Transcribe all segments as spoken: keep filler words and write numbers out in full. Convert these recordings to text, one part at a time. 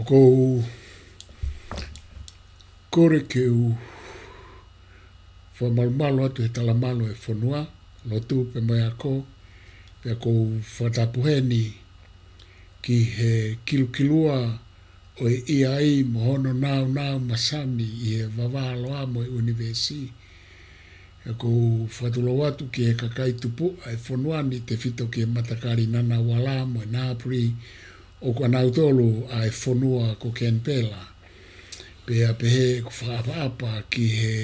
ʻOku ou kole ke u fakamalumalu atu he talamalu ʻo e fonua, lotu pea mo e ako, pea ʻoku ou fakatapu heni ki he kilukilua ʻo e ʻIai mo hono naunau masani ʻi he vavā loa mo e ʻunivēsi. ʻOku ou fakatulou atu ki he kakai tupuʻa ʻo e fonua ni, tefito ki he matakali Ngunnawal mo e Ngambri, ʻoku ʻanautolu ʻa e fonua ko Kenipela. Pea pehē ʻoku fakaʻapaʻapa ki he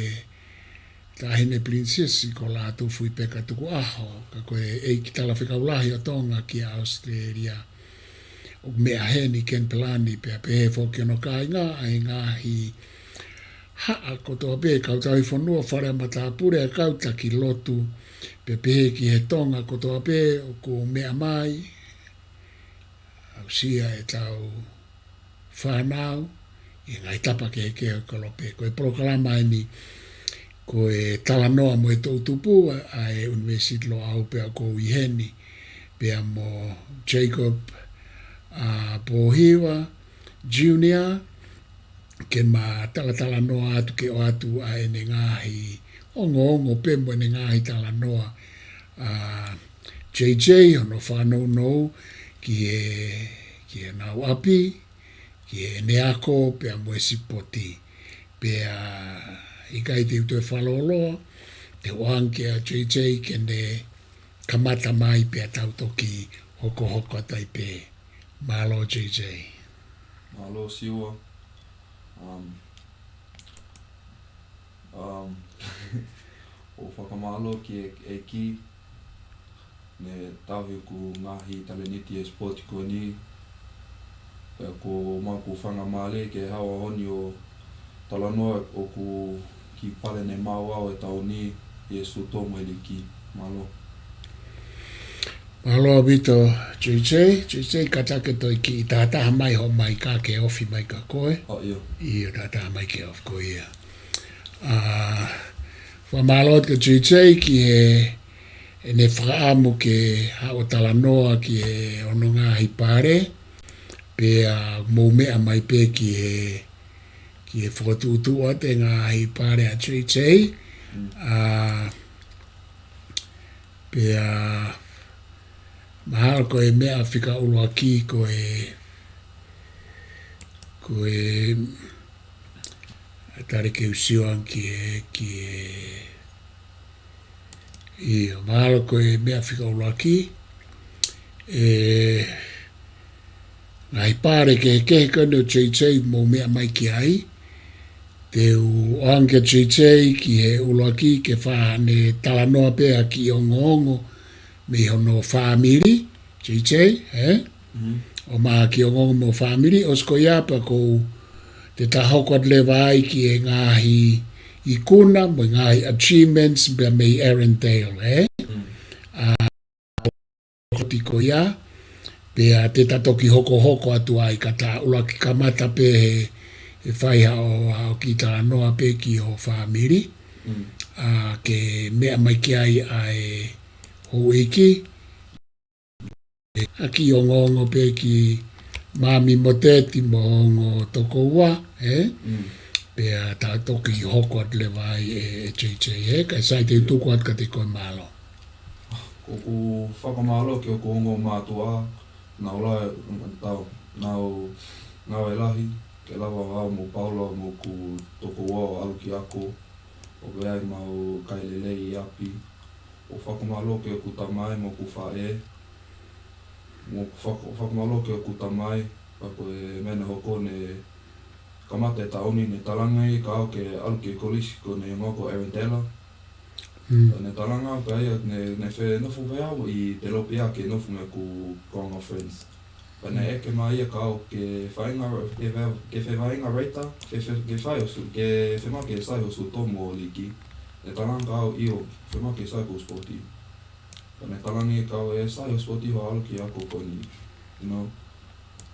Taʻahine Pilinisesi ko Lātūfuipeka Tukuʻaho, ka ko e ʻEiki Talafekau Lahi ʻo Tonga ki ʻAositelēlia, ʻoku meʻa heni Kenipela ni, pea pehē foki ki hono kāinga ʻa e ngaahi haʻa kotoa pē, kautau ʻi fonua, fale ʻa matāpule, ʻa e kau taki lotu, pea pehē ki he Tonga kotoa pē ʻoku meʻa mai, aʻusia ʻetau fānau ʻi he ngaahi tapa kehekehe ʻo e kolope. Ko e polokalama eni ko e talanoa mo e toʻutupu ʻa e ʻUnivēsiti Loʻau, pea ʻoku ou ʻi heni pea mo Jacob, ʻa, Pōhiva Junior, ke ma talatalanoa atu ke ʻoatu ʻa ʻene ngaahi ongoongo pea mo ʻene ngaahi talanoa, ʻa, J J, hono fakanounou ki he, ki heʻenau ʻapi, ki heʻene ako pea mo e sipoti. Pea ʻikai te u toe fakalōloa, te u ʻoange kia J J ke ne kamata mai pea tau toki hokohoko atu ai pē. Mālō J J. Mālō Siua. Um, um, ʻoku ou fakamālō ki he ʻEiki ne tauhi hoku ngaahi talēniti he sipoti ko eni. Pea ʻoku mau kau fakamālō ke haʻu ʻo honi ʻo talanoa ʻoku kiʻi pale ne maʻu au he taʻu ni ʻi he sūtō mo e liki. Mālō. Mālō ʻaupito J J. J J, kātaki ke toe kiʻi tahataha mai hoʻo maika ke ofi mai kia koe. ʻO, ʻio. ʻIo, tahataha mai ke ofi ko ia. ʻA, fakamālō kia J J ki he, ʻene fakaʻamu ke haʻu ʻo talanoa ki he hono ngaahi pale, pea mou meʻa mai pē ki he, ki he fokotuʻutuʻu atu e ngaahi pale ʻa J J. Mm. ʻA, pea mahalo ko e meʻa fika ʻuluaki ko e, ko e, ʻa, tali ke u sio ange ki he, ki he, ʻio, mahalo ko e meʻa fika ʻuluaki, e ngaahi pale kehekehe ko eni ʻo J J mou meʻa mai ki ai. Te u ʻoange kia J J ki he ʻuluaki ke fai haʻane talanoa pea kiʻi ongoongo mei hono fāmili, J J, ē? Mm. ʻOmai ha kiʻi ongoongo mei hoʻo fāmili, ʻosi ko ia pea ʻoku ou, te ta hoko atu leva ai ki he ngaahi ikuna mo e ngaahi achievements pea mei Erindale, ē? Mm. ʻA, ʻosi ko ia, pea te ta toki hokohoko atu ai ka ta ʻuluaki kamata pē he, he fai haʻo, haʻo kiʻi talanoa pē ki hoʻo fāmili. Mm. ʻA, ke meʻa mai ki ai ʻa e houʻeiki, ʻa e kiʻi ongoongo pē ki Mami mo Teti mo e ongo tokoua, ē? Mm. Pea ta toki hoko atu leva ai ē, ē J J, ē? Kae sai te u tuku atu kiate koe, mālō. ʻOku ou fakamālō ki hoku ongo mātuʻa, naʻa nau, naʻa nau, naʻa nau ngāue lahi ke lava au mo Paula mo hoku tokoua ʻo ʻalu ki he ako, ʻo ʻi ai ʻemau kai lelei ʻi ʻapi. ʻOku ou fakamālō ki hoku tamai mo hoku faʻē. ʻOku ou faka-, fakamālō ki hoku tamai, pea ko e meʻa naʻe hoko, ne kamata e taʻu ni ne talaange kiate au ke ʻalu ki he kolisi ko eni ʻi he ongo ko Erindale. Mm. Pea ne talaange pē ia, ne, ne fie nofo pē au ʻi Telopea ke nofo mo hoku kau friends. Pea ne ʻeke mai ia kiate au ke feinga, ke fe-, ke feinga raita, ke fe-, ke fai hoʻo sū-, ke fiemaʻu ke sai hoʻo sūtō mo e liki. Ne talaange kiate au, ʻio, fiemaʻu ke sai hoku sipoti. Pea ne talaange kiate au ʻe sai hoʻo sipoti hoʻo ʻalu ki he ako ko eni. You know?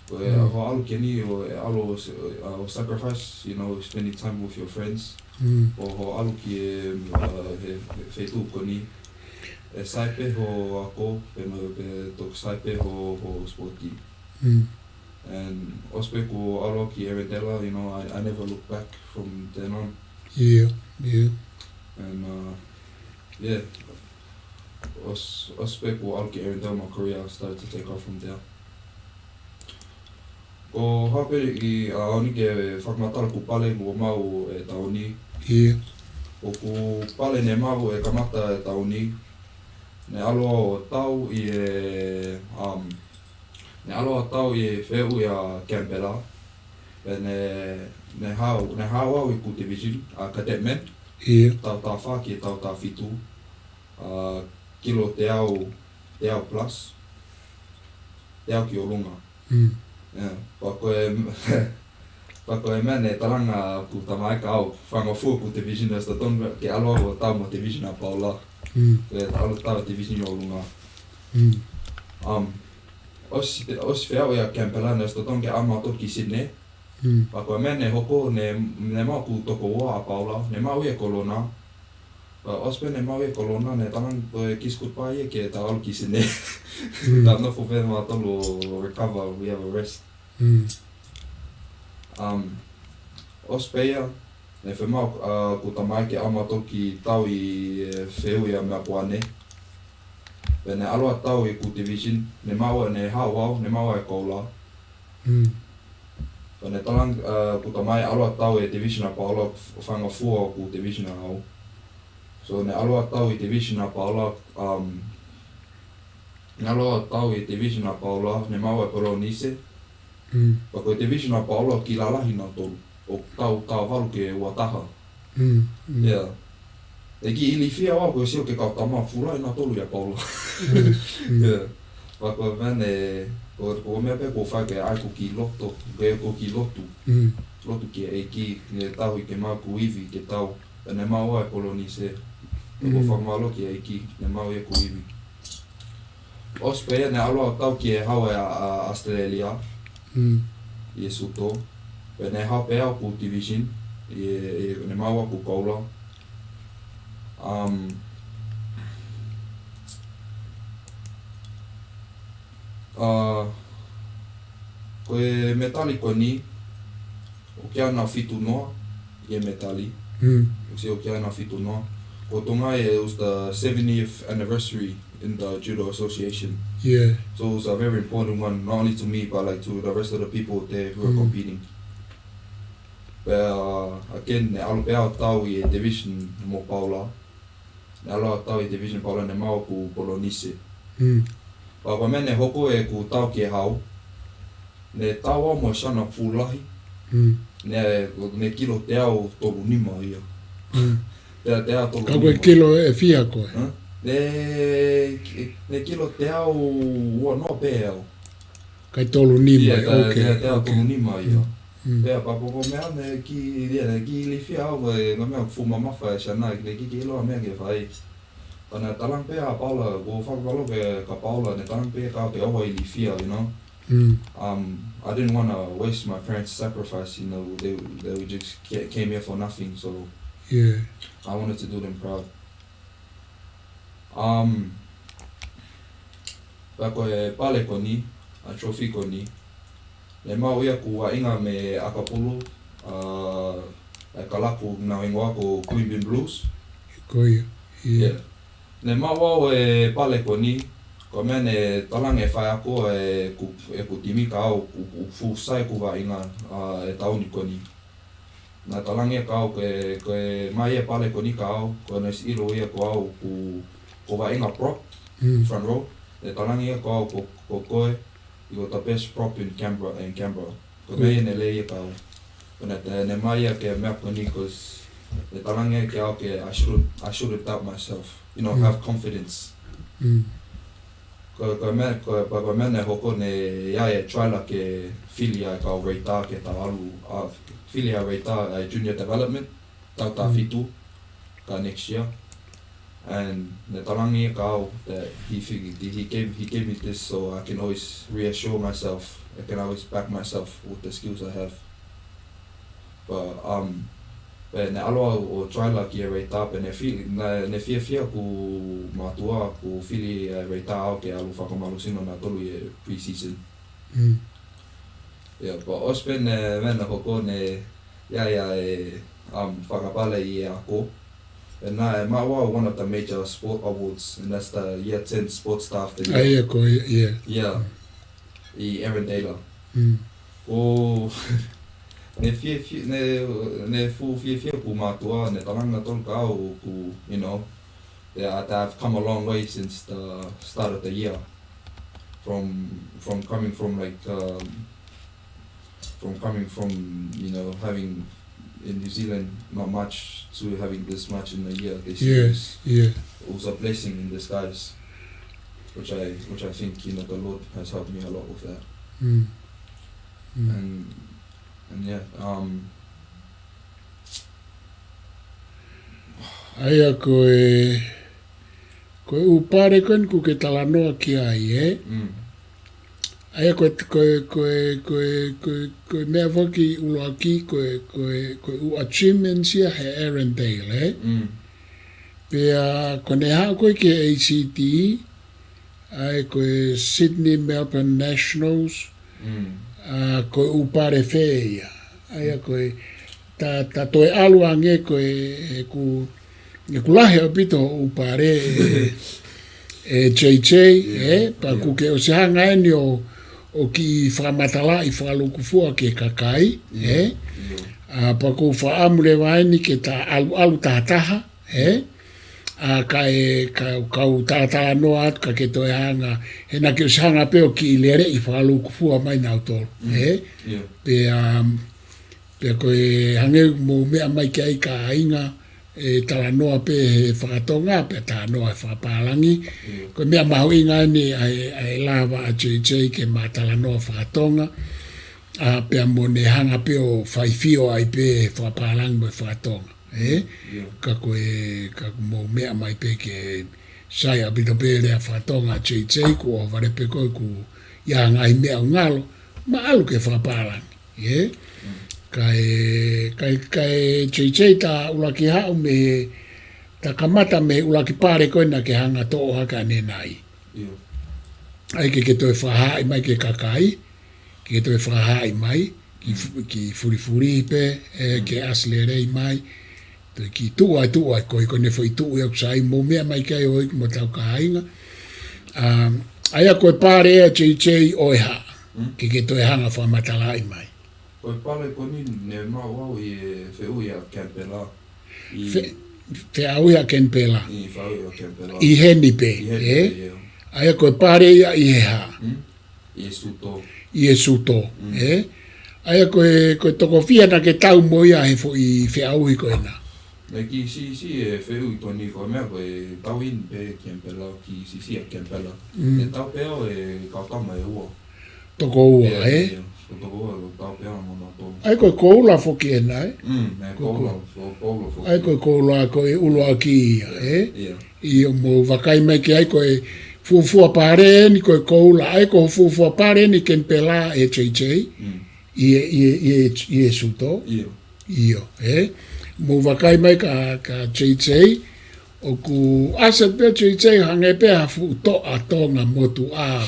Ko e, mm, hoʻo ʻalu ki heni ʻo, ʻe ʻalu ʻo se-, ʻo, ʻo sacrifice, you know, spending time with your friends. Mm. ʻO hoʻo ʻalu ki he, uh, he, he feituʻu ko eni. ʻE sai pē hoʻo ako, pea mo, pea toki sai pē hoʻo, hoʻo sipoti. Mm. And ʻosi pē kuo ʻalu ki Erindale, you know, I, I never look back from then on. Yeah, yeah. And, uh, yeah, ʻosi, ʻosi pē kuo ʻalu ki Erindale, my career started to take off from there. Ko e hā pē ʻi ʻaho ni ke fakamatala kuo pale kuo maʻu e taʻu ni. Yeah. ʻOku pale ne maʻu e kamata e taʻu ni. Ne ʻalu ʻo tau ʻi he, um, ne ʻalu ʻo tau ʻi he feʻauhi ʻa Canberra. Pea ne, ne hao, ne hao au ʻi heʻeku division, ʻa cadet men. Yeah. Taʻu taha fā ki he taʻu taha fitu. ʻA kilo teau, teau plus. Teau ki ʻolunga. Mm. Yeah. Pea ko e, pea ko e meʻa ne talaange ʻeku tamaiki ʻo fakangofua ʻeku division ʻosi totonu ke ʻalu au ʻo tau mo e division ʻa Paula. Mm. Ke ʻalu ʻo tau division ʻi ʻolunga. Mm. Um, ʻosi, ʻosi feʻauhi ʻa Canberra ne ʻosi totonu ke ʻalu mautolu ki Sydney. Mm. Pea ko e meʻa ne hoko ne, ne maʻu ʻeku tokoua ʻa Paula, ne maʻu ia e kolona. Pea ʻosi pē ne maʻu ia e kolona, ne talaange ko e kiss goodbye ia ke tau ʻalu ki Sydney. Mm. Tau nofo pē mautolu ʻo recover, we have a rest. Mm. Um, ʻosi pē ia, ne fiemaʻu, uh, ʻeku tamaiki ke ʻalu mautolu ki tau ʻi he feʻauhi ʻa Melbourne. Pea ne ʻalu ʻo tau ʻi heʻeku division, ne maʻu, ne hao au, ne maʻu e koula. Mm. Pea ne talaange, uh, ʻeku tamaiki ʻalu ʻo tau ʻi he division ʻa Paula, f-, fakangofua ʻeku division ʻaʻau. So ne ʻalu ʻo tau ʻi he division ʻa Paula, um, ne ʻalu ʻo tau ʻi he division ʻa Paula, ne maʻu e polonise. Mm. Pea ko e division ʻa Paula ʻoku kiʻi lalahi nautolu. ʻOku tau, tau valu ki he ua taha. Mm. Mm. Yeah. ʻE kiʻi ilifia au ko e sio ki he kau tama fuʻu lahi nautolu ʻia Paula. Mm. Yeah. Pea ko e meʻa ne, ko, ko e meʻa pē ʻoku ou fai ke ʻai ʻeku kiʻi loto, ke ʻai ʻeku kiʻi lotu. Mm. Lotu ki he ʻEiki, ne tauhi ke maʻu ʻeku ivi ke tau. Pea ne maʻu ʻa e polonise. Pea ʻoku ou Mm. fakamālō ki he ʻEiki, ne maʻu ʻeku ivi. ʻOsi pē ia ne ʻalu ʻo tau ki he hao ʻa, ʻa Australia, Mm. ʻi he suto. Pea ne hao pē au ʻeku division, ʻi he, ʻi he, ne maʻu ʻeku koula. Um, uh, ko e mētali ko eni, ʻoku ʻi ai ʻena fitu noa, ʻi he mētali. Mm. ʻOku ʻi ai ʻena fitu noa. Ko Tonga, it was the seventieth anniversary in the Judo Association. Yeah. So it was a very important one, not only to me, but, like, to the rest of the people there who were Mm. competing. Pea, uh, again, ne ʻalu pē au ʻo tau ʻi he division mo Paula. Ne ʻalu ʻo tau ʻi he division Paula, ne maʻu ʻeku polonise. Mm. Pea ko e meʻa ne hoko ʻeku tau ki he hao, ne tau au mo e siana fuʻu lahi. Mm. Ne, ne kilo teau tolu nima ia. Mm. Teau, teau tolu nima. Ka ko e kilo ʻe fiha koe? Huh? Ne, ne kilo teau ua noa pē au. Kae tolu nima, Ia, teau, okay, teau, teau okay. tolu nima ia. Mm. Pea pea ko e meʻa ne kiʻi, ia, ne kiʻi ilifia au, ko e, ko e meʻa fuʻu mamafa e siana, ne kiʻi, kiʻi ʻiloa e meʻa ke fai. Pea ne talaange pē ʻa Paula, ʻoku ou fakamālō kia Paula, ne talaange pē kia au ke ʻoua ʻe ilifia, you know. Mm. Um, I didn't wanna waste my parents' sacrifice, you know, they, they just ca-, came here for nothing, so Yeah. I wanted to do them proud. Um, pea ko e pale ko eni, ʻa e trophy ko eni, ne maʻu ia ʻeku vaʻinga mei ʻAkapulu, uh, ʻa e kalapu naʻe hingoa ko Queanbeyan Blues. Ko ia. Yeah. Yeah. Ne maʻu au e pale ko eni, ko e meʻa ne talaange ʻe he faiako ʻeku, ʻeku timi kia au, ʻoku, ʻoku fuʻu sai ʻeku vaʻinga, uh, he taʻu ni ko eni. Naʻe talaange kia au ko e, ko e maʻu e pale ko eni kia au, ko ʻene ʻosi ʻilo ia ko au ʻoku, ʻoku ou vaʻinga prop, Mm. front row. Ne talaange ia kia au ko, ko koe, you are the best prop in Canberra, in Canberra. Ko e meʻa ia ne lea ia kia au. Ko ʻene, ne maʻu ia ki he meʻa ko eni, 'cause ne talaange kia au ke I shouldn't, I shouldn't doubt myself. You know, Mm. have confidence. Mm. Ko, ko e meʻa, ko, ko, ko e meʻa ne hoko ne ʻi ai e trial ke fili ai e kau Reita ke tau ʻalu, uh, fili ʻa Reita ʻa e junior development, taʻu taha Mm. fitu, ka next year. And ne talaange kia au that he figured, he gave, he gave me this so I can always reassure myself, I can always back myself with the skills I have. But, um, pea ne ʻalu au ʻo trial ki he Reita, pea ne fi-, ne, ne fiefia ʻeku mātuʻa ʻoku fili ʻe he Reita au ke ʻalu fakamālohisino nautolu ʻi he pre-season. Mm. Yeah, but ʻosi pē ʻene meʻa naʻe hoko, ne, yeah, yeah, e, um, fakapale ʻi he ako. And now, e, maʻu au one of the major sport awards, and that's the year ten sports star of the year. ʻA ia ko e, yeah. Yeah. ʻI Erindale. Mm. ʻO, ne fiefia, ne, ne fuʻu fiefia ʻeku mātuʻa, ne talaange ʻe nautolu kia au ʻoku, you know, that I've come a long way since the start of the year. From, from coming from, like, um, from coming from, you know, having in New Zealand not much to having this much in a year. They say Yeah, it's, yeah. it was a blessing in disguise, which I, which I think, you know, the Lord has helped me a lot with that. Mm. Mm. And, and yeah, um, ʻA ia ko e, ko e ʻū pale ko eni ʻoku ke talanoa ki ai, ē? Mm. ʻA ia ko e, ko e, ko e, ko e, ko e, ko e meʻa foki ʻuluaki ko e, ko e, ko e ʻū achievements ia he Erindale, ē? Mm. Pea ko ʻene haʻu ko ē ki he A C T, ʻa ia ko e Sydney Melbourne Nationals, Mm. ʻa, ko e ʻū pale fē ia. ʻA ia ko e, ta, ta toe ʻalu ange ko e, ʻeku, ʻeku lahi ʻaupito ʻū pale, ē, ē, J J, Yeah, ē, pea yeah. ʻoku ke ʻosi hanga eni ʻo, ʻo kiʻi fakamatalaʻi fakalūkufua ki he kakai, Yeah, ē? yeah. ʻA, pea ʻoku ou fakaʻamu leva eni ke ta ʻalu, ʻalu tahataha, ē? ʻA, kae, ka, kau talatalanoa atu ka ke toe hanga, he naʻa ke ʻosi hanga pē ʻo kiʻi leleʻi fakalūkufua mai nautolu, Mm. ē? Yeah. Pea, um, pea ko e hangē ʻoku mou meʻa mai ki ai kāinga, ʻe talanoa pē he fakatonga, pea talanoa he fakapālangi. Yeah. Ko e meʻa mahuʻinga eni ʻa e, ʻa e lava ʻa J J ke ma talanoa fakatonga. ʻA, pea mo ʻene hanga pē ʻo faifio ai pē he fakapālangi mo e fakatonga, ē? Yeah. Ka ko e, ka ʻoku mou meʻa mai pē ke sai ʻaupito pē lea fakatonga J J, kuo ʻohovale pē koe ʻoku ʻi ai ha ngaahi meʻa ʻoku ngalo, ma ʻalu ki he fakapālangi, ē? Mm. Kae, kae, kae J J ta ʻuluaki haʻu mei he, ta kamata mei he ʻuluaki pale ko ē naʻa ke hanga toʻo hake ʻanenai. Yeah. ʻA ia ke ke toe fakahaaʻi mai ki he kakai, ke ke toe fakahaaʻi mai, kiʻi fu-, kiʻi fulifuli pē, ē, Mm. ke ʻasi lelei mai, toe kiʻi tuʻu ai, tuʻu ai, ko e, ko ʻene foʻi tuʻu ia ʻoku sai, mou meʻa mai ki ai ʻo ʻikai mo tau kāinga. Um, ʻa ia ko e pale ʻa J J ʻo e hā, Mm. ke ke toe hanga fakamatalaʻi mai. Ko e pale ko eni ne maʻu au ʻi he feʻauhi ʻa Canberra. ʻI Fe-, feʻauhi ʻa Canberra. ʻI feʻauhi ʻa Canberra. ʻI heni pē, ʻI heni ē? pē, yeah. ʻA ia ko e pale ia ʻi he hā? Mm. ʻI he Suto. ʻI he Suto, Mm. ē? ʻA ia ko e, ko e toko fiha naʻa ke tau mo ia he foʻi feʻauhi ko ena? Naʻe kiʻi siʻisiʻi e feʻauhi ko eni ko e meʻa ko e tau eni pē Canberra, kiʻi siʻisiʻi ʻa Canberra. Mm. ʻE tau pē au e kau tama ʻe ua. Toko ua, Yeah, ē? yeah. Ko toko ua, ko tau pē au mo nautolu. ʻA ia ko e koula foki ena, ē? Mm, ʻe Ko e koula, koula. ko e koula foki. ʻA ia ko e koula ko e ʻuluaki ia, ē? Yeah. ʻIo, mou vakai mai ki ai ko e fuofua pale eni ko e koula, ʻa ia ko e fuofua pale eni Canberra ʻe J J, Mm. ʻi he, ʻi he, ʻi he, ʻi he Suto. ʻIo. ʻIo, ē? Mou vakai mai ka, ka J J, ʻoku ʻasi pē J J hangē pē ha fuʻu toʻa Tonga motuʻa.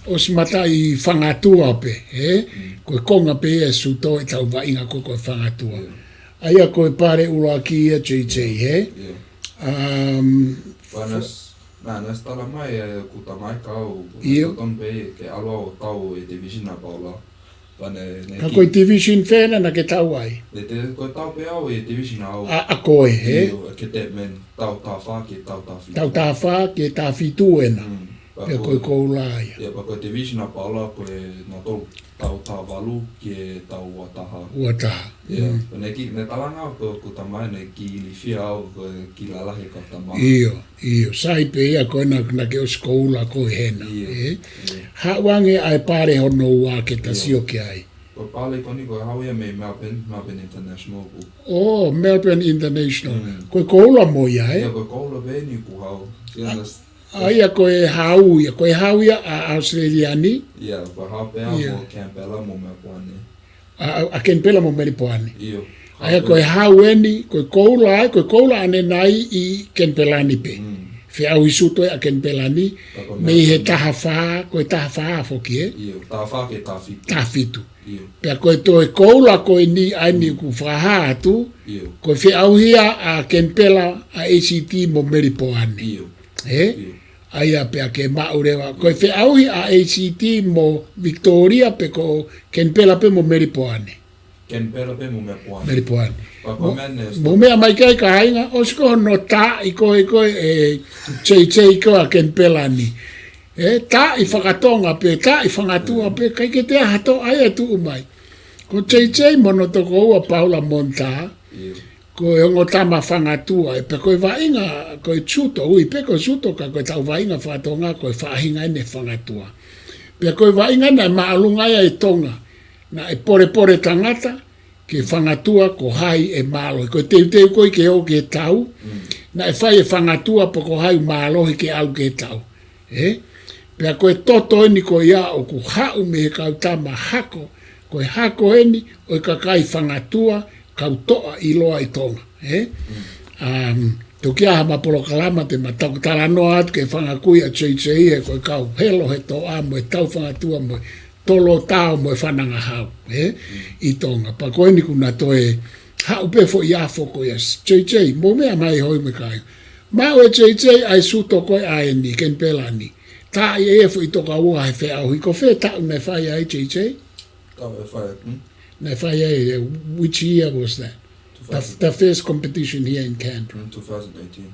ʻOsi mataʻi fangatua pē, ē? Mm. Ko e konga pē ia e Suto ʻi he tau vaʻinga ko, ko e fangatua. ʻIo. ʻA ia ko e pale ʻuluaki ia J J, ē? ʻIo. Um, Pea naʻe s-, naʻe, naʻe ʻosi tala mai ʻe hoku tamai kia au, ʻIo. naʻe totonu pē ke ʻalu au ʻo tau e Division ʻa Paula. Pea ne, ne Ka ki- ko e Division fē ena naʻa ke tau ai? Ne te, ko e tau pē au e Division ʻa au. ʻA, ʻa koe, ē? ʻIo, e Cadet Man, tau taha fā ki he tau taha fitu. Tau taha fā ki he taha fitu ena. Mm. Pea Pea ko ko e e koula ia. ʻIo, pea ko e Division ʻa Paula ko e nautolu tau taha valu ki he tau ua taha. Ua taha. ʻIo, Mm. pea ne ki-, ne talanga ko, ko e tamai ne kiʻi ilifia au ko e kiʻi lalahi e kau tama. ʻIo, ʻio. Sai pē ia ko ena naʻa ke ʻosi koula koe hena, ʻIo, ē? ʻio. Haʻu ange ʻa e pale hono ua ke ta ʻIo. sio ki ai. Ko e pale ko eni ko e haʻu ia mei Melbourne, Melbourne International ko. ʻO, Melbourne International. Mm. Ko e koula mo ia, ē? ʻIo, ko e koula pē eni ʻoku haʻu. Ia ʻA, na s-, ʻa ia ko e haʻu ia, ko e haʻu ia ʻa ʻAositelēlia ni? ʻIo, ko e haʻu pē au ʻIo. mo Canberra mo Melbourne. ʻA, ʻa, ʻa Canberra mo Melbourne. ʻIo. ʻA ia ko e haʻu eni, ko e koula ai, ko e koula ʻanenai ʻi Canberra ni pē. Mm. feʻauhi suto ʻa Kenipela ni, mei he taha fā, ko e taha fā foki, ē? ʻIo, taha fā ki he taha fitu. Taha fitu. ʻIo. Pea ko e toe koula ko eni ʻa eni ʻoku fakahā atu, ʻio, ko e feʻauhi ʻa Kenipela ʻa ACT mo Melipoane. ʻIo. Ē? ʻIo. ʻA ia pea ke maʻu leva. Ko e feʻauhi ʻa ACT mo Victoria pe ko Kenipela pē mo Melipoane. Kenipela pē mo Melipoane. Melipoane. Pea ko e meʻa ne Mo meʻa mai ki ai kāinga, ʻosi ko hono taaʻi ko ē ko ē ʻe JJ ko ē ʻa Kenipela ni. Ē, taaʻi fakatonga pē, taaʻi fangatua pē, ʻikai ke toe ʻi ai ha toʻa ia ʻe tuʻu mai. Ko JJ mo hono tokoua Paula Monta, ʻIo. ko e ongo tama fangatua, ē, pea ko e vaʻinga, ko e suto, ui pē ko e suto ka ko e tau vaʻinga fakatonga, ko e faʻahinga ʻene fangatua. Pea ko e vaʻinga naʻe māʻolunga ia ʻi Tonga, naʻe polepole tangata, ke fangatua ko hai ʻe mālohi. Ko e teuteu ko ē ke ō ki he tau, Mm. naʻe fai ʻe fangatua pe ko hai mālohi ke ʻalu ki he tau. Ē? Pea ko e toto eni ko ia ʻoku haʻu mei he kau tama hako, ko e hako eni ʻo e kakai fangatua, kau toʻa ʻiloa ʻi Tonga. Ē? Mm. Um, toki ʻi ai hama polokalama te ma toki talanoa atu ki he fanga kui ʻa JJ he ko e kau helo he toʻa mo e tau fangatua mo e tolo tao mo e fanangahau, ē, ʻi Tonga. Pea ko eni kuo na toe haʻu pē foʻi afo ko ia. JJ, mou meʻa mai hoi mo e kāinga. Maʻu ʻe JJ ʻa e suto ko ē ʻa eni, Kenipela ni. Taaʻi ʻe ia foʻi tokoua he feʻauhi, ko fē taʻu naʻe fai ai, JJ? Taʻu ʻe fai, hmm? Naʻe fai ai, eh, which year was that? The, Two thousand. the first competition here in Canberra. Hmm, two thousand eighteen.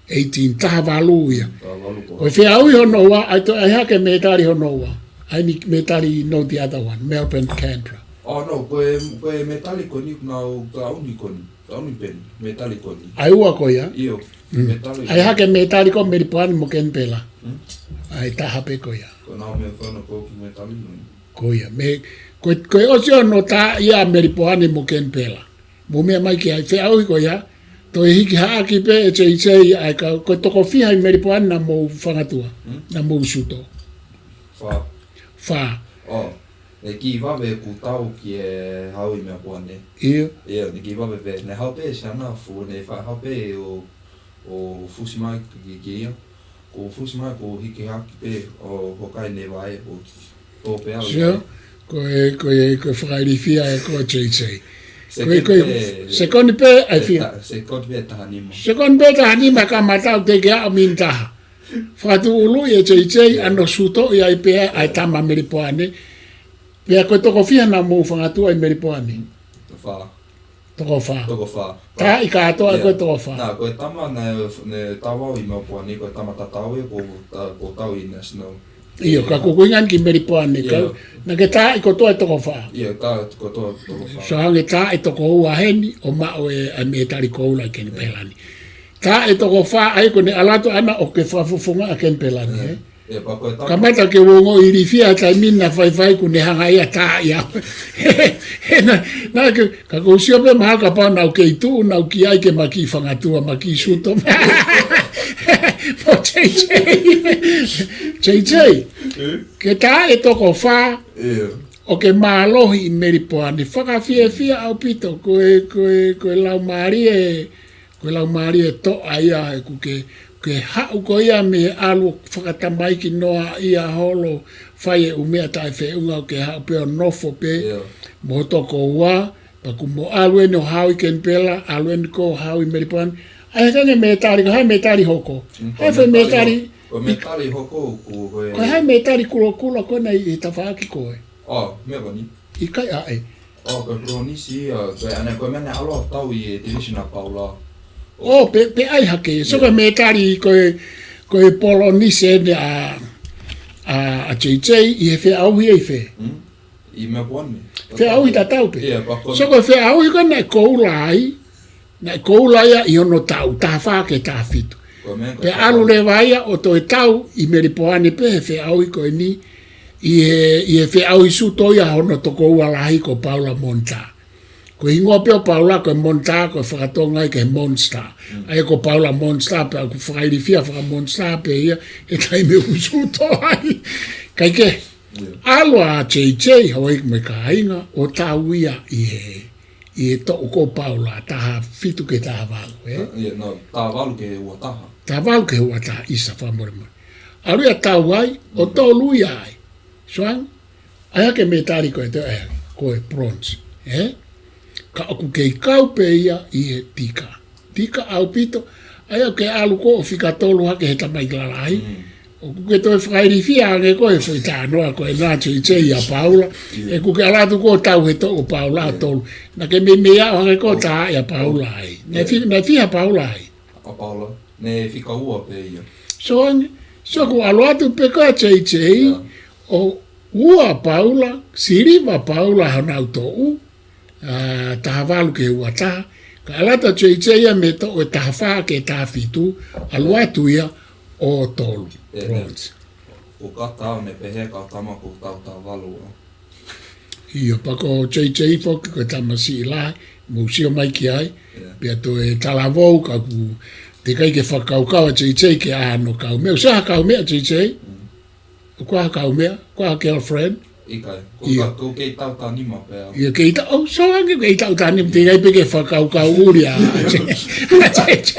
Eighteen, taha valu ia. Taha valu ko. Ko e feʻauhi hono ua, ʻai toe ʻai hake mētali hono ua. ʻAi ni mētali, no, the other one, Melbourne, Canberra. Oh, no, ko e, ko e mētali ko eni, nau taʻu ni ko eni, taʻu ni pē eni, mētali ko eni. ʻAi ua ko ia? ʻIo, Mm. mētali. ʻAi hake mētali ko Melipoane mo Kenipela. Hmm? ʻAi taha pē ko ia. Ko nau me kono ko ki mētali no. Ko ia, me, ko, ko e ʻosi hono taaʻi ʻa Melipoane mo Kenipela. Mou meʻa mai ki ai, feʻauhi ko ia, toe hiki haʻaki pē ʻe JJ ʻa e kau, ko e toko fiha ʻi Melipoane naʻa mou fangatua, Hmm? naʻa mou suto. Fā. Fā. Oh, ʻe kiʻi vave ʻeku tau ki he haʻu ʻi Melipoane. ʻIo. ʻIo, ne kiʻi vave pē, ne haʻu pē Siana Fu, ne fa-, haʻu pē ʻo, ʻo fusi mai ki, ki ia. Ko fusi mai ko hiki hake pē ʻo hokai ne vai ʻo tō pē au Sio, ia. ko e, ko e, ko e fakailifia ē ko JJ. Ko e, Sekoni ko e, pē, sekoni pē, ʻai pē fia. ta-, sekoni pē taha nima. Sekoni pē taha nima ka matau te ke aʻu mini taha. Fakatuʻulu ʻe JJ, ʻa hono suto ʻi ai pē ʻa e tama Melipoane. Pea ko e toko fiha naʻa mou fangatua ʻi Melipoane. Fā. Toko fā. Toko fā. Taaʻi kātoa Ia. ko e toko fā. Nā, ko e tama ne, ne tau au ʻi Melipoane, ko e tama tatau ia, ko, ta-, ko tau ʻi National. ʻIo, ka ko ʻeku ʻuhinga ki Melipoane, ka, Ia. naʻa ke taaʻi kotoa e toko fā. Ia, ka kotoa toko fā. So hangē taaʻi toko ua heni, ʻo maʻu e, ʻa e mētali koula ʻa Kenipela ni. Taaʻi toko fā, ʻai ko ʻene ʻalu atu ʻana ʻo ke fakafofonga ʻa Kenipela ni, ē? Ia, pea ko e tama Kamata ke u ongoʻi ilifia he taimi naʻa faifai kuo ne hanga ia taaʻi au. He naʻa, naʻa ke, ka ʻoku ou sio pē mahalo kapau naʻa ku kei tuʻu, naʻa ku kei ʻai ke ma kiʻi fangatua, ma kiʻi suto. Mo JJ. JJ, Ē? ke taaʻi e toko fā, Ia. ʻo ke mālohi ʻi Melipoane. Fakafiefia ʻaupito, ko e, ko e, ko e laumālie, ko e laumālie toʻa ia ʻeku ke, ke haʻu ko ia mei he ʻalu fakatamaiki noa ia holo fai e ʻū meʻa taʻefeʻunga ʻo ke haʻu pē ʻo nofo pē Ia. mo ho tokoua, pea kuo mo ʻalu eni ʻo haʻu ʻi Kenipela, ʻalu eni ko ē ʻo haʻu ʻi Melipoane. ʻAi hake ange mētali, ko hai mētali hoko? Mm, Hai ko e fē mētali mētali, hoko, ko e mētali hoko, ko e ko e hai mētali kulokula ko ena ʻi, ʻi tafaʻaki ko ē? Oh, meʻa ko eni. ʻIkai ʻaʻe. Oh, ko e Polonisi ia, ko e ʻana ko e meʻa naʻe ʻalu ʻo tau ʻi he division ʻa Paula. Oh, pē, pē ʻai hake. So Ia. ko e mētali ko e, ko e Polonisi eni ʻa, ʻa, ʻa JJ ʻi he feʻauhi ʻi fē? Hmm? ʻI Melipoane. Feʻauhi tatau pē. Ia, pea ko So ko e feʻauhi ko ē naʻe koula ai, naʻe koula ia ʻi hono tau, taha fā ki he taha fitu. Ko e meʻa ko Pea ʻalu leva ia ʻo toe tau ʻi Melipoane pē he feʻauhi ko eni, ʻi he, ʻi he feʻauhi suto ia hono tokoua lahi ko Paula Monta. Ko e hingoa pē ʻo Paula ko e Monta, ko e fakatonga ia ki he monster. Mm. ʻA ia ko Paula Monster, pea ʻoku fakailifia fakamonster pē ia, he taimi ʻoku suto ai. Kae kehe, Ia. ʻalu ʻa JJ, houʻeiki mo e kāinga, ʻo tau ia ʻi he, ʻi he toʻu ko Paula, taha fitu ki he taha valu, ē? Ia, no, taha valu ki he ua taha. Taha valu ki he ua taha, ʻisa fakamolemole. ʻAlu ia ʻo tau ai, ʻo tolu ia ai. Soang, ʻai hake mētali ko e toe ʻai hake, ko e bronze, ē? Ka ʻoku kei kau pē ia ʻi he tika. Tika ʻaupito, ʻa ia ʻoku ke ʻalu koe ʻo fika tolu hake he tamaiki lalahi. ʻOku ke toe fakailifia ange koe he foʻi talanoa ko ena J J ʻia Paula. ʻOku ke ʻalu atu koe ʻo tau he toʻu ʻo Paula ʻo tolu. Naʻa ke meimei aʻu hake koe ʻo tā ʻia Paula ai. Naʻe fi-, naʻe fiha Paula ai. ʻA Paula, ne fika ua pē ia. Soang, so ko e ʻalu atu pē ko ē J J, ʻo ua Paula, siliva Paula honau toʻu, ʻa, taha valu ki he ua taha, ka ʻalu atu J J ia mei he toʻu ʻe taha fā ki he taha fitu, ʻalu atu ia ʻo tolu, bronze. ʻO ka tau ne pehē ka tama ko tau taha valu ʻa. ʻIo, pea ko J J foki ko e tamasiʻi lahi, mou sio mai ki ai, pea toe talavou ka ʻoku teʻeki ai ke fakakaukau ʻa J J ke ʻai hano kaumeʻa. ʻOku ʻi ai ha kaumeʻa J J? ʻOku ʻi ai ha kaumeʻa, ʻoku ʻi ai ha girlfriend? ʻIkai, ko ka, ko kei tau taha nima pē au. ʻIo, kei tau, ʻo, soang, kei tau taha nima, teʻeki ai pē ke fakakaukau ʻuli ʻa J J.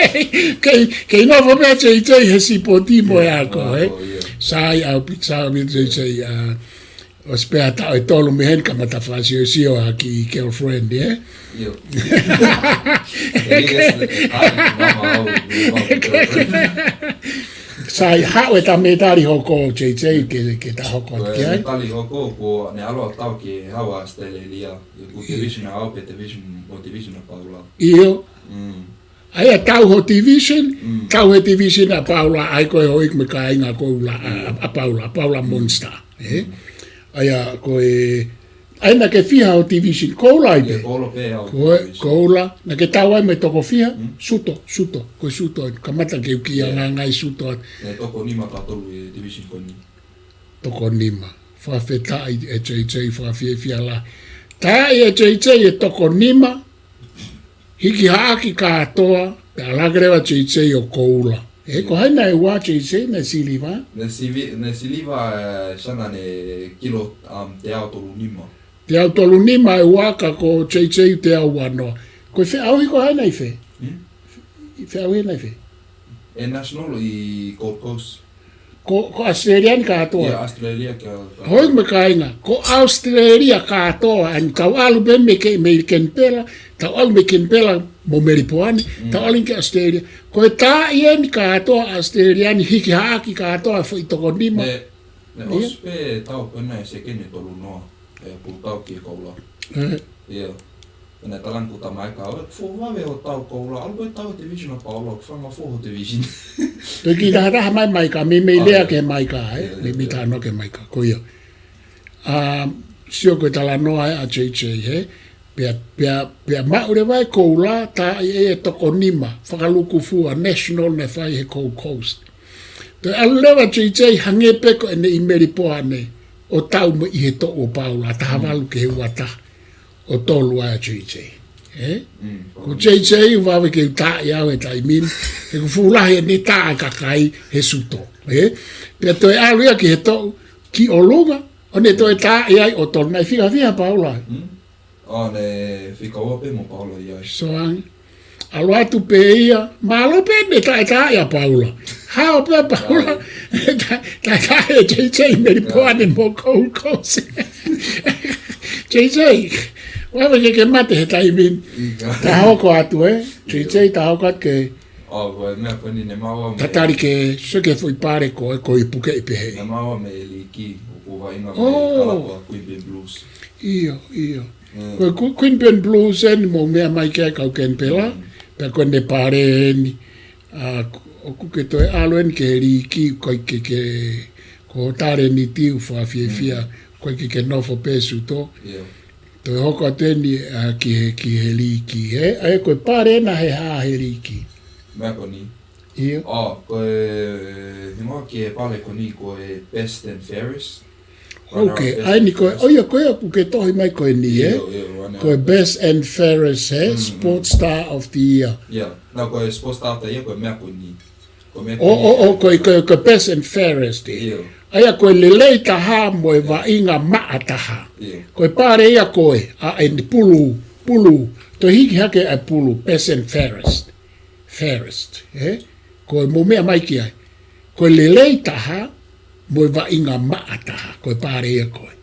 Kei, kei nofo pē J J he sipoti mo e ako, ē? Sai ʻaupito, sai ʻaupito J J, ʻa, ʻosi pē ha taʻu ʻe tolu mei heni kamata fakasiosio ha kiʻi girlfriend, ē? ʻIo. Sai, haʻu e ta mētali hoko J J ke, ke ta hoko atu ki ai. Mētali hoko ko ne ʻalu ʻo tau ki he haʻu ʻa Australia. ʻIo, ko division ʻa au pē division, mo division ʻa Paula. ʻIo. ʻA ia tau ho division, tau he division ʻa Paula, ʻa ia ko e houʻeiki mo e kāinga ko ula ʻa, ʻa, ʻa Paula, Paula Monster, ē? ʻA ia ko e, ʻa ia naʻa ke fiha ho division, koula ai pē. Ko e, koula, naʻa ke tau ai mo e toko fiha, suto, suto, ko e suto, kamata ke u kiʻi ʻangangai suto atu. Ne toko nima ka tolu e division ko eni. Toko nima. Fakafetaʻi e J J, fakafiefia lahi. Taaʻi e J J e toko nima, hiki haʻaki kātoa, pea ʻalu hake leva J J ʻo koula. Ē, ko hai naʻe ua J J, naʻe siliva? Ne sivi-, ne siliva, ē, sana ne kilo, um, teau tolu nima. Teau tolu nima e ua ka ko J J teau ua noa. Ko e feʻauhi ko hai naʻe fē? Hmm? Feʻauhi naʻe fē? E national ʻi Gold Coast. Ko, ko Australia ni kātoa. ʻIa, Australia kātoa. Houʻeiki mo e kāinga, ko Australia kātoa, ʻa eni tau ʻalu pē mei ke, mei Kenipela, tau ʻalu mei Kenipela mo Melipoane, tau ʻalu ki Australia. Ko e taaʻi eni kātoa Australia ni hiki haʻaki kātoa foʻi toko nima. Ne, ne ʻosi pē tau pē naʻe sekeni tolu noa, ē, pulu tau ki he koula. ʻIa. Pea ne talange ʻeku tamai ka, ʻoku fuʻu vave hoʻo tau koula, ʻalu pē tau division ʻa Paula, ʻoku fanga fuʻu ho division. Pea kiʻi tahataha mai Maika, meimei lea ki he Maika, ē? Meimei talanoa ki he Maika, ko ia. ʻA, sio ko e talanoa ē ʻa J J, ē? Pea, pea, pea maʻu leva e koula, taaʻi e toko nima, fakalūkufua, national naʻe fai he Gold Coast. Toe ʻalu leva J J hangē pē ko ʻene ʻi Melipoane, ʻo tau mo ʻi he toʻu ʻo Paula, taha valu ki he ua taha. ʻO tolu ai ʻa J J. Ē? Ko J J ʻoku vave ke u taaʻi au he taimi ni, he ʻoku fuʻu lahi ʻene tā e kakai he suto. Ē? Pea toe ʻalu ia ki he toʻu ki ʻolunga, ʻo ne toe taaʻi ai ʻo tolu naʻe fiha fiha Paula. ʻO ne fika ua pē mo Paula ia. Soang. ʻAlu atu pē ia, mālō pē ne taʻetaaʻi ʻa Paula. Hao pē ʻa Paula, taʻetaaʻi ʻe J J Melipoane mo Gold Coast. J J, ʻoua ʻe ke ke mate he taimi ni. Ta hoko atu ē, J J ta hoko atu ke. ʻO, ko e meʻa ko eni ne maua mei. Tatali ke, so ke foʻi pale ko e, ko e puke i pehē. Ne maua mei Liki, ʻoku vaʻinga mei Kalapa Queanbeyan Blues. ʻIo, ʻio. Ko e Ku-, Queanbeyan Blues eni mou meʻa mai ki ai kau Kenipela, pea ko ʻene pale eni. ʻA, ʻoku ke toe ʻalu eni ki he Liki, ko e ke, ke, ko ho talēniti ʻoku fakafiefia, ko e ke, ke nofo pē suto. Toe hoko atu eni, ʻa, ki he, ki he Liki, ē? ʻA ia ko e pale ena he hā he Liki. Meʻa ko eni. ʻIo. ʻO, ko e, hingoa ki he pale ko eni ko e Best and Fairest. Ok, ʻa eni ko e, ʻo ia ko e ʻoku ke tohi mai ko eni, ē? Ko e Best and Fairest, ē? Sports Star of the Year. ʻIa, na ko e Sports Star of the Year, ko e meʻa ko eni. Ko e meʻa ko eni. ʻO, ʻo, ko e, ko e, ko e Best and Fairest, ē? ʻIa. ʻA ia ko e lelei taha mo e vaʻinga maʻa taha. Ko e pale ia ko ē, ʻa eni pulu, pulu, toe hiki hake ʻa e pulu, Best and Fairest. Fairest, ē? Ko e mou meʻa mai ki ai. Ko e lelei taha, mo e vaʻinga maʻa taha, ko e pale ia ko ē.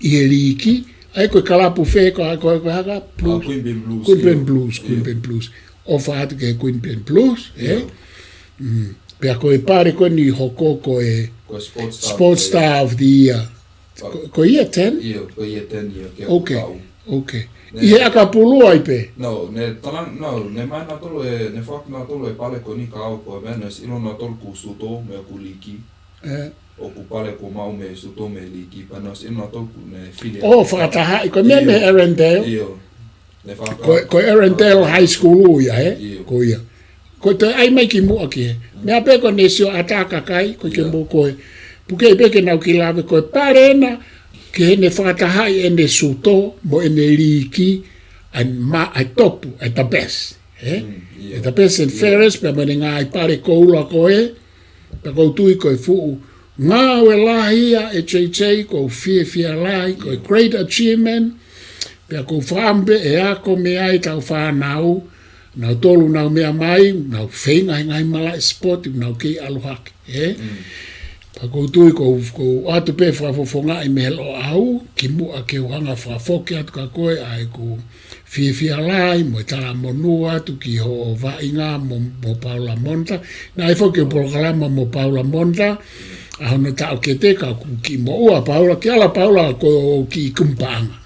ʻI he liiki, ʻa ia ko e kalapu fē, ko, ko, ko e hā ka Blues. Queanbeyan Blues, Queanbeyan Blues, Queanbeyan Blues. ʻOfa atu ki he Queanbeyan Blues, ē? Mm. Pea ko e pale ko eni hoko ko e Sports Star of the Year. Ko, ko e year ten? ʻIo, ko e year ten ia, ke Okay, okay. ʻI he ʻakapulu ai pē? No, ne talang, no, ne mai nautolu e, ne foaki nautolu e pale ko eni ka au ko e meʻa ne ʻosi ʻilo nautolu ʻoku Suto mo ʻoku Liiki. ʻOku pale ko maʻu mei Suto mo e Liiki, pea ne ʻosi ʻilo nautolu ʻoku ne fili. ʻO fakatahaʻi, ko e meʻa mei Erindale. ʻIo. Ko, ko Erindale High School ia, ē? Ko ia. Ko e toe ʻai mai ki muʻa ki he. Meʻa pē ko ʻene sio ʻatā kakai, ko e ke mo ko e. Puke pē ke nau kiʻi lave ko e pale ena, ke ne fakatahaʻi ʻene Suto, mo ʻene Liiki, ʻa e ma, ʻa e topu, ʻa e the best, ē? ʻA e the best and fairest, pea mo ʻene ngaahi pale koula ko ē, pea ʻoku ou tui ko e fuʻu ngāue lahi ia ʻa JJ, ʻoku ou fiefia lahi, ko e great achievement, pea ʻoku ou fakaʻamu pē ʻe ako mei ai ʻetau fānau, nautolu nau meʻa mai, nau feinga he ngaahi malaʻe sipoti, nau kei ʻalu hake, ē? Pea ʻoku ou tui ʻoku ou, ʻoku ou ʻoatu pē fakafofongaʻi mei he Loʻau, ki muʻa ke u hanga fakafoki atu kia koe ʻa ʻeku fiefia lahi, mo e talamonū atu ki hoʻo vaʻinga mo, mo Paula Monta. Naʻe foki ʻa e polokalama mo Paula Monta, ʻa hono taʻokete ka ʻoku kiʻi moʻua Paula, kiʻi ala Paula ko e kiʻi kumi paʻanga.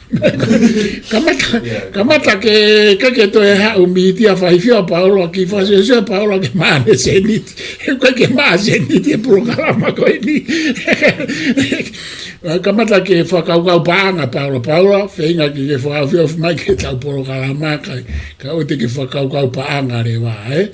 Kamata, kamata ke, ke, ke toe haʻu mītia faifio Paula, kiʻi fakasiosio Paula ke maʻa ʻene sēniti. He ʻoku ʻikai ke maʻa sēniti e polokalama ko eni. Kamata ke fakakaukau paʻanga Paula, Paula, feinga ke, ke fakaofiofi mai ke tau polokalama, ka, ka ʻoua te ke fakakaukau paʻanga leva, ē?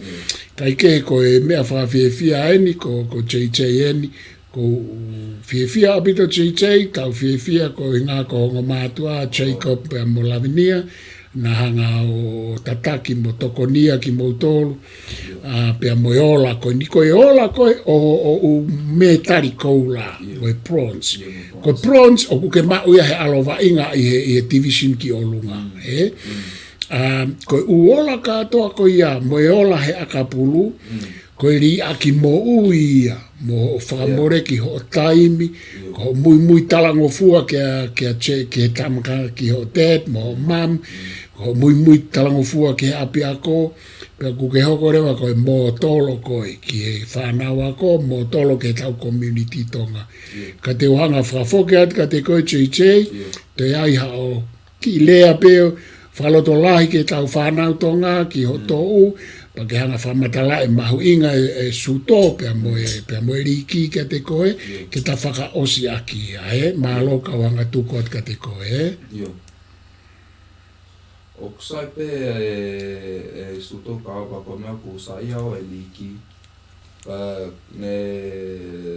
Kae kehe ko e meʻa fakafiefia eni, ko, ko JJ eni, ʻoku ou fiefia ʻaupito JJ, kau fiefia ko e ngaahi ko hono mātuʻa, Jacob pea mo Lavinia, naʻa hanga ʻo tataki mo tokonia kimoutolu, ʻa, pea mo e ola ko eni, ko e ola ko ē ʻo, ʻo, ʻo e mētali koula, mo e bronze. Ko e bronze, ʻoku ke maʻu ia he ʻalu ʻo vaʻinga ʻi he, ʻi he division ki ʻolunga, ē? ʻA, ko e ʻū ola kātoa ko ia, mo e ola he ʻakapulu, ko e liʻaki moʻui ia, mo hoʻo fakamole ki hoʻo taimi, ko hoʻo muimui talangofua kia, kia che, ki he tamaka, ki hoʻo dad, mo hoʻo mum, ko hoʻo muimui talangofua ki he ʻapiako, pea ʻoku ke hoko leva ko e mōtolo koe, ki he fānau ako, mōtolo ki heʻetau community Tonga. Ka te u hanga fakafoki atu kiate koe JJ, toe ʻai haʻo kiʻi lea pē fakalotolahi ki heʻetau fānau Tonga, ki hoʻo toʻu, pea ke hanga fakamatalaʻi e mahuʻinga e, e Suto, pea mo e, pea mo e Liiki kiate koe, ke ta fakaʻosi ʻaki ia, ē? Mālō kau hanga tuku atu kiate koe, ē? ʻIo. ʻOku sai pē e, e Suto ka au pea ko e meʻa ʻoku sai au e Liiki. Pea ne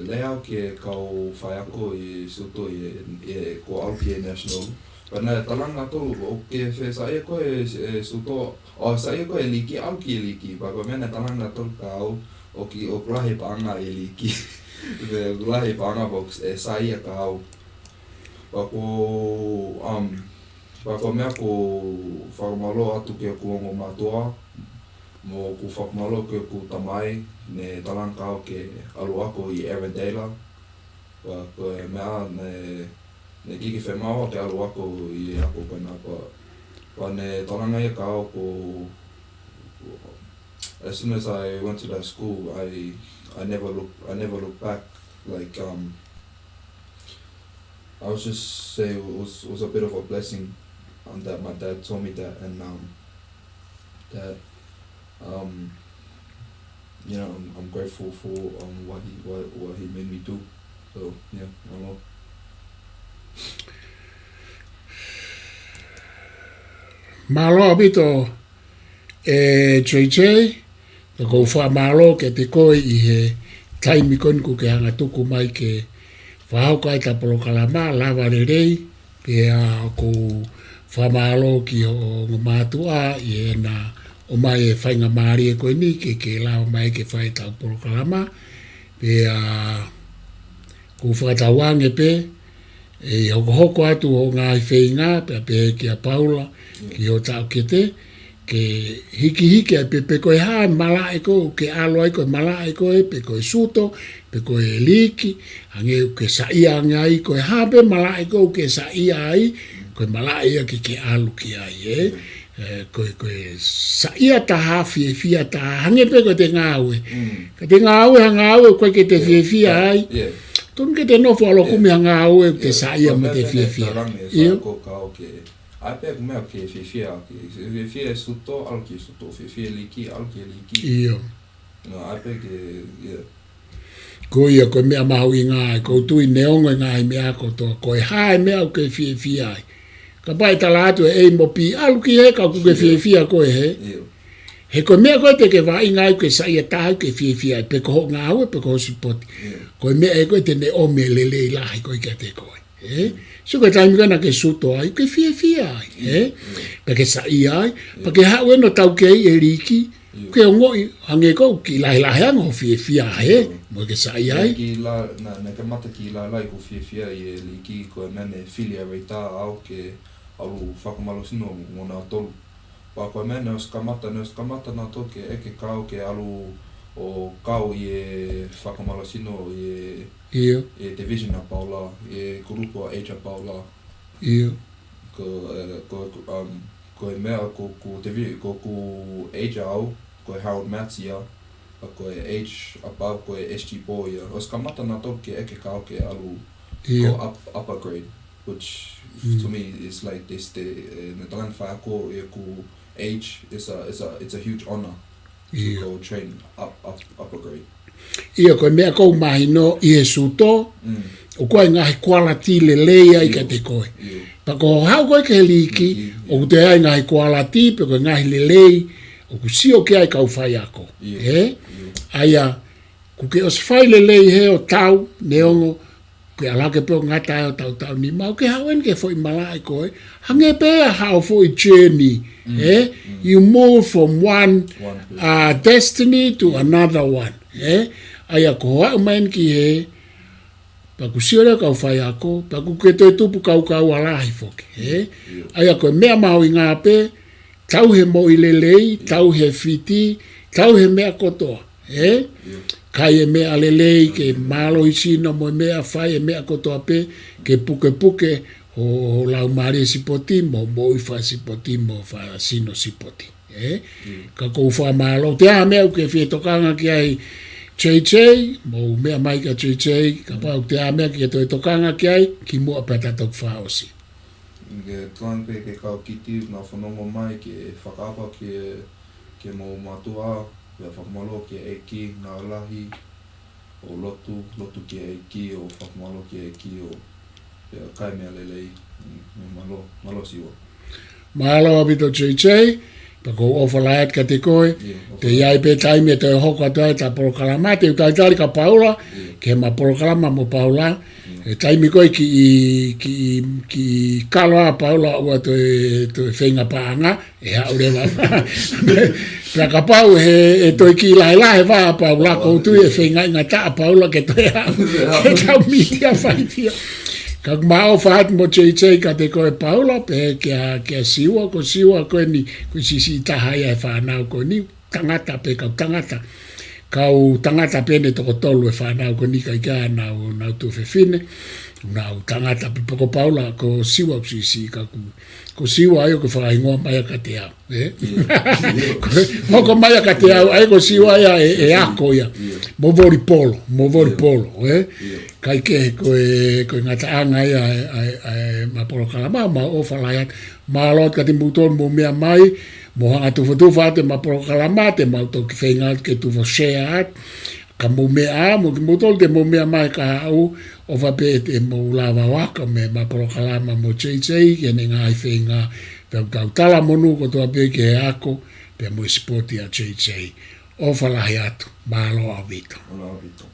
lea au ki he kau faiako ʻi Suto ʻi he, ʻi he ko au ki he National. Pea ne talaange nautolu ʻoku ke fie saiʻia koe e, e Suto, ʻo saiʻia koe e Liiki, ʻalu ki he Liiki. Pea ko e meʻa ne talaange nautolu kia au, ʻoku, ʻoku lahi e paʻanga ʻi he Liiki. Pea ʻoku lahi e paʻanga pea ʻoku sai ia kia au. Pea ko, um, pea ko e meʻa ʻoku ou fakamālō atu ki hoku ongo mātuʻa, mo ʻeku fakamālō ki hoku tamai, ne talaange kia au ke ʻalu ʻo ako ʻi Erindale. Pea ko e meʻa ne, ne ʻikai ke fiemaʻu ke ʻalu ʻo ako ʻi he ako ko ena pea, pea ne talaange ia kia au ko, as soon as I went to that school, I, I never look, I never look back. Like, um, I was just say it was, was a bit of a blessing, um, that my dad told me that, and, um, that, um, you know, I'm, I'm grateful for, um, what he, what, what he made me do. So, yeah, I'm all. Mālō ʻaupito, e JJ, ʻoku ou fakamālō kiate koe ʻi he taimi ko eni kuo ke hanga tuku mai ke fakahoko ai ʻeta polokalama, lava lelei, pea ʻoku ou fakamālō ki hoʻo ongo mātuʻa ʻi heʻena ʻomai e faingamālie ko eni ke, ke lava mai ke fai ʻetau polokalama, pea ʻoku ou fakatauange pē, ʻe hokohoko atu hoʻo ngaahi feinga, pea pehē kia Paula, ki hoʻo taʻokete, ke hikihiki ai pē, pe ko e hā e malaʻe ʻoku ke ʻalu ai, ko e malaʻe ko ē, pe ko e suto, pe ko e liiki, hangē ʻoku ke saiʻia ange ai, ko e hā pē malaʻe ʻoku ke saiʻia ai, ko e malaʻe ia ke ke ʻalu ki ai, ē? Ē, ko e, ko e saiʻia taha, fiefia taha, hangē pē ko ʻete ngāue. Ka te ngāue, ha ngāue ʻoku ʻikai ke te fiefia ai. Tonu ke te nofo ʻalu ʻo kumi ha ngāue ʻoku te saiʻia mo te fiefia. ʻIo. ʻAi pē ʻeku meʻa ʻoku ke fiefia, ke fiefia e suto, ʻalu ki he suto, fiefia e liiki, ʻalu ki he liiki. ʻIo. No, ʻai pē ke, ʻio. Ko ia, ko e meʻa mahuʻinga, ʻoku ou tui neongo e ngaahi meʻa kotoa, ko e hā e meʻa ʻoku ke fiefia ai. Kapau ʻe tala atu ʻe A mo B, ʻalu ki hē ka ʻoku ke fiefia koe hē. ʻIo. He ko e meʻa ko ē te ke vaʻinga ai ʻoku ke saiʻia taha ʻoku ke fiefia ai, pe ko hoʻo ngāue, pe ko hoʻo sipoti. ʻIo. Ko e meʻa ē ko ē te ne ʻomi e lelei lahi ko ē kiate koe. Ē? So ko e taimi ko ē naʻa ke suto ai, ke fiefia ai, ē? Pea ke saiʻia ai, pea ke haʻu ʻo taukei e liiki, ke ongoʻi hangē ʻoku kiʻi lahilahi ange hoʻo fiefia, ē? Mo ke saiʻia ai. Naʻe kiʻi la-, naʻe, naʻe kamata kiʻi lahilahi hoku fiefia ʻi he liiki ko e meʻa ne fili ʻe Ray Tao au ke ʻalu fakamālohisino mo nautolu. Pea ko e meʻa ne ʻosi kamata, ne ʻosi kamata nautolu ke ʻeke kau ke ʻalu ʻo kau ʻi he fakamālohisino ʻi he ʻIo. ʻi he division ʻa Paula, ʻi he kulupu ʻa Asia Paula. ʻIo. Ko, ē, ko, ko, um, ko e meʻa ko, ko divi-, ko, ko Asia au, ko e Harold Matts ia, pea ko e H above, ko e S G Paul ia. ʻOsi kamata nautolu ke ʻeke kau ke ʻalu ʻIo. ko up, upper grade, which to me is like this, the, ē, ne talaange faiako ia ko H is a, is a, it's a huge honor to go train up, up, upper grade. ʻIo, ko e meʻa ʻoku ou mahino ʻi he suto, ʻoku ʻi ai e ngaahi kualiti lelei ai kiate koe. Pea ko hoʻo haʻu ko ē ki he liiki, ʻoku toe ʻi ai e ngaahi kualiti, pe ko e ngaahi lelei, ʻoku sio ki ai e kau faiako. Ē? ʻA ia, ʻoku ke ʻosi fai lelei hē ʻo tau, neongo, ke ʻalu hake pē ʻo ngata ai ʻo tautau nima, ʻoku ke haʻu eni ki he foʻi malaʻe ko ē. Hangē pē ia haʻo foʻi journey, ē? You move from one, uh, destiny to another one, ē? ʻA ia ko hoʻo haʻu mai eni ki hē, pea ʻoku sio leva e kau faiako, pea ʻoku ke toe tupu kaukaua lahi foki, ē? ʻA ia ko e meʻa mahuʻinga pē, tauhi e moʻui lelei, tauhi e fiti, tauhi e meʻa kotoa. Ē? Kai e meʻa lelei, ke mālohi sino mo e meʻa, fai e meʻa kotoa pē, ke pukepuke ho, ho laumālie sipoti, mo moʻui fakasipoti, mo fakasino sipoti. Ē? Ka ʻoku ou fakamālō, ʻoku ʻi ai ha meʻa ʻoku ke fie tokanga ki ai J J, mou meʻa mai kia J J, kapau ʻoku ʻi ai ha meʻa ke toe tokanga ki ai, kimuʻa pea ta toki fakaʻosi. Ke tuan pē ke kau kiti, ngā fanongo mai, ke fakaʻapaʻapa ki he ke mau mātuʻa, pea fakamālō ki he ʻEiki, ngāue lahi, ʻo lotu, lotu ki he ʻEiki, ʻo fakamālō ki he ʻEiki, ʻo pea kai meʻa lelei, mm, mālō, mālō Siua. Mālō ʻaupito J J, pea ʻoku ou ʻofa lahi atu kiate koe, ʻIo, ʻofa lahi. Te ʻi ai pē taimi ʻe toe hoko atu ai ʻeta polokalama, te u talitali kia Paula, ʻIo. ke ma polokalama mo Paula, ʻIo. he taimi ko ē kiʻi, kiʻi, kiʻi kalo ʻa Paula ʻoua toe, toe feinga paʻanga, ʻE haʻu leva. Pea kapau he, ʻe toe kiʻi lahilahi vā ʻa Paula, ʻoku ou tui ʻe feingaʻinga taha ʻa Paula ke toe haʻu. Ke tau mītia faifio. Ka ʻoku ma ʻofa atu mo J J kiate koe Paula, pea kia, kia Siua, ko Siua ko eni, ko e siʻisiʻi taha ia he fānau ko eni, tangata pē kau tangata. Kau tangata pē ʻeni toko tolu e fānau ko eni ka ʻikai ke nau, nau tuofefine, nau tangata pē pea ko Paula, ko Siua ʻoku siʻisiʻi ka ʻoku, ko Siua ia ʻoku fakahingoa mai ia kiate au. Ē? ʻIo, ʻio. Hoko mai ia kiate au, ʻa ia ko Siua ia ʻe, ʻe ako ia. ʻIo. Mo volipolo, mo volipolo, ē? ʻIo. Kae kehe ko e, ko e ngataʻanga ia ʻa e, ʻa e, ʻa e ma polokalama, ma ʻofa lahi atu. Mālō atu kiate kimoutolu mou meʻa mai, mou hanga ʻo tufatufa atu e ma polokalama, te mau toki feinga atu ke tufa share atu. Ka mou meʻa, mo kimoutolu te mou meʻa mai kahaʻu, ʻofa pē te mou lava ʻo ako mei he ma polokalama mo J J, ki heʻene ngaahi feinga, pea ʻoku tau talamonū kotoa pē ki he ako, pea mo e sipoti ʻa J J. ʻOfa lahi atu, mālō ʻaupito. Mālō ʻaupito.